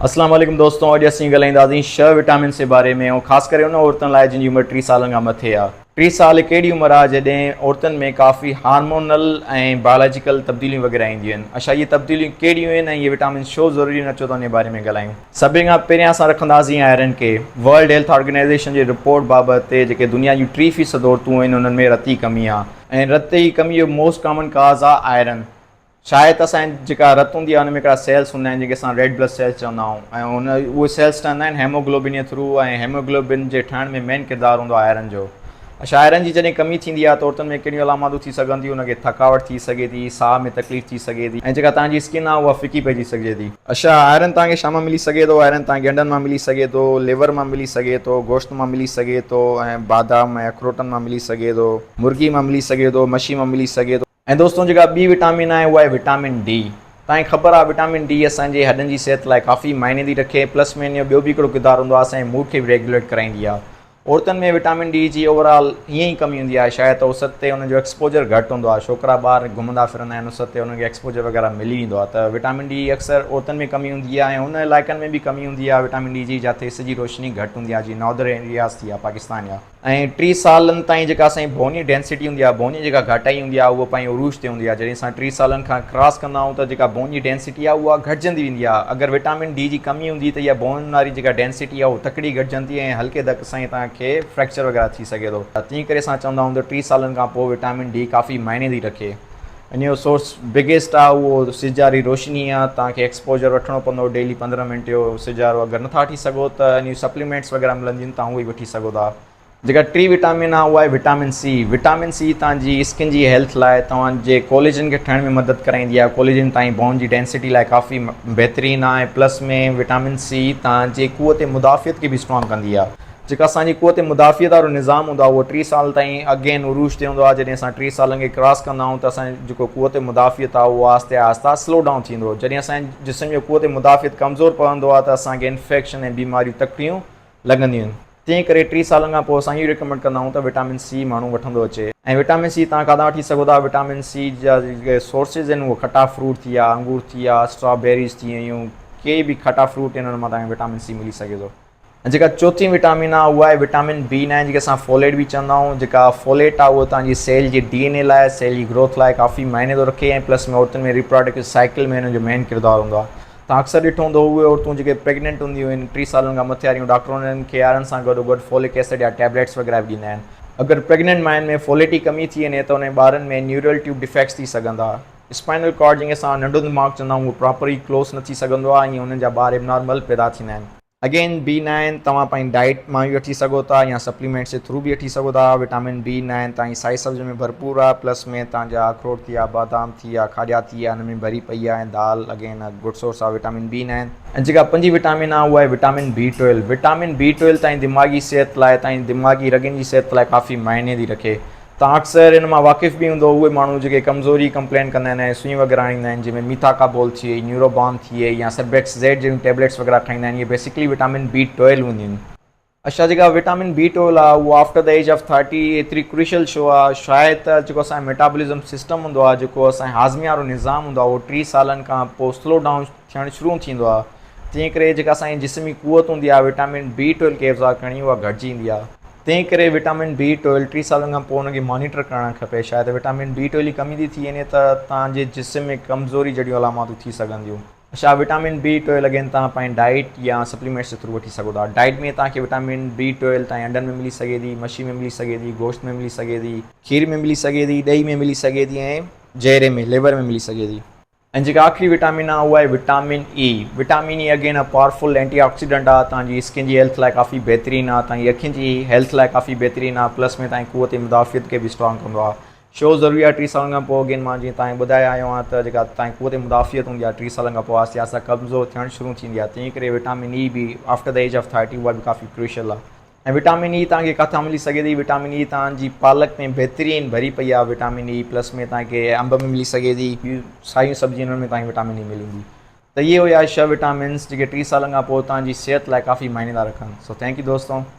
اسلام عليڪم دوستو اڄ اسين ڳالهائينداسين ڇهه وٽامنس جي باري ۾ ۽ خاص ڪري ان عورتن لاء جن جي عمر 30 سالن کان مٿي آهي. 30 سال هڪ اهڙي عمر آهي جڏهن عورتن ۾ ڪافي هارمونل ۽ بائلاجيڪل تبديليون وغيره اينديون آهن. اڇا اهي تبديليون ڪهڙيون آهن ۽ اهي وٽامنس ڇو ضروري آهن اچو ته ان جي باري ۾ ڳالهايون. سڀني کان پهريان اسان رکنداسين آئرن کي. ورلڊ هيلٿ آرگنائيزيشن جي رپورٽ بابت جيڪي دنيا جون 30 فيصد عورتون آهن انهن ۾ رت جي ڪمي آهي ۽ رت جي ڪمي جو موسٽ ڪامن ڪاز آهي آئرن. شايد اسان جي جيڪا رت هوندي آهي ان ۾ هڪڙا سيلس هوندا آهن جن کي اسان ريڊ بلڊ سيلس چوندا آهيون ۽ ان اهي سيلس ٺهندا آهن هيموگلوبن جي ٿرو ۽ هيموگلوبن جي ٺهڻ ۾ مين ڪردار هوندو آهي آئرن جو. اڇا آئرن جي جڏهن ڪمي ٿيندي آهي ته عورتن ۾ ڪهڙيون علاماتون ٿي سگهن ٿيون ان کي ٿڪاوٽ ٿي سگهي ٿي، ساهه ۾ تڪليف ٿي سگهي ٿي ۽ جيڪا توهان جي اسڪن آهي اها ڦڪي پئجي سگهجي ٿي. اڇا آئرن توهان کي ڇا مان ملي سگهي ٿو؟ آئرن توهان کي انڊن مان ملي سگهي ٿو، ليور مان ملي سگهي ٿو، گوشت مان ملي سگهي ٿو ۽ بادام ۽ اخروٽن مان ملي سگهي ٿو، مرغي مان ملي سگهي ٿو، مڇي مان ملي سگهي ٿو. ۽ دوستو جيڪا ٻي وٽامن آهي اها آهي وٽامن ڊي. توهان کي خبر آهي وٽامن ڊي اسان جي هڏن جي صحت لاء ڪافي معني ٿي رکي پلس ۾ ان جو ٻيو به هڪڙو ڪردار هوندو آهي اسان جي موڊ کي به ريگيوليٽ ڪرائيندي آهي. عورتن ۾ وٽامن ڊي جي اوور آل ائين ئي ڪمي هوندي آهي شايد ته اس تي انهن جو ايڪسپوجر گهٽ هوندو آهي ڇوڪرا ٻار گهمندا ڦرندا آهن اس تي انهن کي ايڪسپوجر وغيره ملي ويندو آهي ته وٽامن ڊي اڪثر عورتن ۾ ڪمي هوندي آهي ۽ ان علائقن ۾ به ڪمي هوندي آهي وٽامن ڊي جي جاتي اس جي روشني گهٽ هوندي آهي جيئن ناردرن ايرياز ٿي ويا پاڪستان جا. ۽ 30 سالن تائين جيڪا اسان جي بوني ڊينسٽي هوندي آهي بوني جيڪا گهٽائي هوندي آهي اها پنهنجي عروج تي هوندي آهي جڏهن اسان 30 سالن کان ڪراس ڪندا آهيون ته جيڪا بون جي ڊينسٽي آهي اها گهٽجندي ويندي آهي اگر وٽامن ڊي جي ڪمي هوندي ته اها بون واري جيڪا ڊينسٽي آهي اها تڪڙي گهٽجندي ۽ هلڪي ڌڪ سان ئي توهان کي فريڪچر وغيره ٿي سگهي ٿو تنهن ڪري اسان چوندا آهيون ته 30 سالن کان پوء وٽامن ڊي ڪافي معني ٿي رکي ان جو سورس بگيسٽ آهي اهو سج واري روشني آهي توهان کي ايڪسپوجر وٺڻو پوندو ڊيلي 15 منٽ جو سج وارو اگر نٿا وٺي سگهو ته ان جون سپليمينٽس وغيره ملنديون آهن توهان اهي وٺي سگهو ٿا. جيڪا ٽي وٽامن آهي اها آهي وٽامن سي وٽامن سي توهان جي اسڪن جي هيلٿ لاء توهان جي ڪوليجن کي ٺهڻ ۾ مدد ڪرائيندي آهي ڪوليجن توهان جي بون جي ڊينسٽي لاء ڪافي بهترين آهي ۽ پلس ۾ وٽامن سي توهان جي قوت مدافعت کي به اسٽرانگ ڪندي آهي. جيڪا اسان جي قوت مدافعت وارو نظام هوندو آهي اهو 30 سال تائين اگين عروج تي هوندو آهي جڏهن اسان 30 سالن کي ڪراس ڪندا آهيون ته اسان جو جيڪو قوت مدافعت آهي اهو آهستي آهسته سلو ڊائون ٿيندو جڏهن اسان جي جسم جو قوت مدافعت ڪمزور پوندو آهي ته اسان کي انفيڪشن ۽ بيماريون تڪڙيون لڳنديون آهن تنهن ڪري 30 سالن کان پوء اسان اهو ريڪمينڊ ڪندا آهيون ته وٽامن سي ماڻهو وٺندو اچي ۽ وٽامن سي توهان ڪاٿان وٺي سگهو ٿا وٽامن سي جا جيڪي سورسز آهن اهي کٽا فروٽ ٿي ويا انگور ٿي ويا اسٽرابيريز ٿي ويون ڪي به کٽا فروٽ آهن انهن مان توهان کي وٽامن سي ملي سگهي ٿو. ۽ جيڪا چوٿين وٽامن آهي اها آهي وٽامن بي نائن جيڪي اسان فوليٽ به چوندا آهيون جيڪا فوليٽ آهي اهو توهان جي سيل جي ڊي اين اي لاء سيل جي گروٿ لاء ڪافي معني ٿو رکي ۽ پلس ۾ عورتن ۾ ريپروڊڪٽو سائيڪل ۾ هن جو مين ڪردار هوندو آهي توهان اڪثر ڏٺو هوندو اهي عورتون جيڪي پريگننٽ هونديون آهن 30 سالن کان مٿي واريون ڊاڪٽر انهن کي آئرن سان گڏو گڏ فولڪ ايسڊ يا ٽيبليٽس وغيره به ڏيندا آهن اگر پريگننٽ ماين ۾ فوليٽ جي ڪمي ٿي وڃي ته انهن ٻارن ۾ نيورل ٽيوب ڊفيڪٽس ٿي سگهن ٿا اسپائنل ڪارڊ جنهن کي اسان ننڍو دماغ چوندا آهيون اهو پراپرلي ڪلوز نه ٿي سگهندو آهي ۽ انهن جا ٻار ايبنارمل پيدا ٿيندا آهن. اگين بي نائن توهان پنهنجي ڊائيٽ مان به وٺي سگهو ٿا يا سپليمينٽس جي ٿرو به وٺي سگهو ٿا وٽامن بي نائن توهان جي سائي سبزين ۾ ڀرپور آهي پلس ۾ توهان جا اخروٽ ٿي ويا بادام ٿي ويا کاڄا ٿي ويا ان ۾ ڀري پئي آهي ۽ دال اگين گڊ سورس آهي وٽامن بي نائن. ۽ جيڪا پنجين وٽامن آهي اها آهي vitamin B 12 vitamin B 12 توهان جي دماغي صحت لاء توهان جي دماغي رڳن جي صحت لاء ڪافي معني ٿي رکي. توهان اڪثر ان مان واقف به هوندو اهي ماڻهو جيڪي ڪمزوري ڪمپلين ڪندا آهن ۽ سوئي وغيره هڻيندا آهن جنهن ۾ ميٿاڪابول ٿي وئي نيوروبان ٿي وئي يا سربيڪس زيڊ جهڙيون ٽيبليٽس وغيره کائيندا آهن اهي بيسڪلي وٽامن بي ٽويلو هونديون آهن. اڇا جيڪا وٽامن بي ٽويلو آهي اهو آفٽر the age of 30 ايتري ڪروشل ڇو آهي شايد ته جيڪو اسان جو ميٽابولزم سسٽم هوندو آهي جيڪو اسان جو هاضمي وارو نظام هوندو آهي اهو 30 سالن کان پوء سلو ڊائون ٿيڻ شروع ٿيندو آهي تنهن ڪري جيڪا اسان جي جسم جي قوت هوندي آهي وٽامن بي ٽويلو کي ابزارب ڪرڻ جي اها گهٽجي ايندي آهي تنهن ڪري وٽامن بي ٽويلو 30 سالن کان پوء ان کي مانيٽر ڪرڻ کپي شايد وٽامن بي ٽويلو جي ڪمي ٿي ٿي وڃي ته توهان جي جسم ۾ ڪمزوري جهڙيون علاماتون ٿي سگهن ٿيون. اڇا وٽامن بي ٽويلو اگين توهان پنهنجي ڊائيٽ يا سپليمينٽس جي ٿرو وٺي سگهو ٿا ڊائيٽ ۾ توهان کي وٽامن بي ٽويلو توهان جي انڊن ۾ ملي سگهي ٿي مڇي ۾ ملي سگهي ٿي گوشت ۾ ملي سگهي ٿي کير ۾ ملي سگهي ٿي ڏهي ۾ ملي سگهي ٿي ۽ جيري ۾ ليور ۾ ملي سگهي ٿي. ۽ جيڪا آخري وٽامن آهي اها آهي vitamin E. Vitamin E again a powerful antioxidant آهي توهان جي اسڪن جي هيلٿ لاء ڪافي بهترين آهي توهان جي اکين جي هيلٿ لاء ڪافي بهترين آهي پلس ۾ توهان جي قوت مدافعت کي به اسٽرانگ ڪندو آهي شو ضروري آهي 30 سالن کان پوء اگين مان جيئن توهان کي ٻڌائي آيو آهيان ته جيڪا توهان جي قوت مدافعت هوندي آهي 30 سالن کان پوء آهستي آهستي ڪمزور ٿيڻ شروع ٿيندي آهي تنهن ڪري وٽامن اي به آفٽر the age of 30 اها به ڪافي ڪروشل آهي ۽ وٽامن اي توهان کي ڪاٿان ملي سگهي ٿي وٽامن اي توهان جي پالڪ ۾ بهترين ڀري پئي آهي وٽامن اي پلس ۾ توهان کي انب ۾ ملي سگهي ٿي ٻيون سايون سبزيون انهن ۾ توهان کي وٽامن اي ملي ويندي ته اهي هيا ڇهه وٽامنس جيڪي 30 سالن کان پوء توهان جي صحت لاء ڪافي معني ٿا رکن سو thank you دوستو.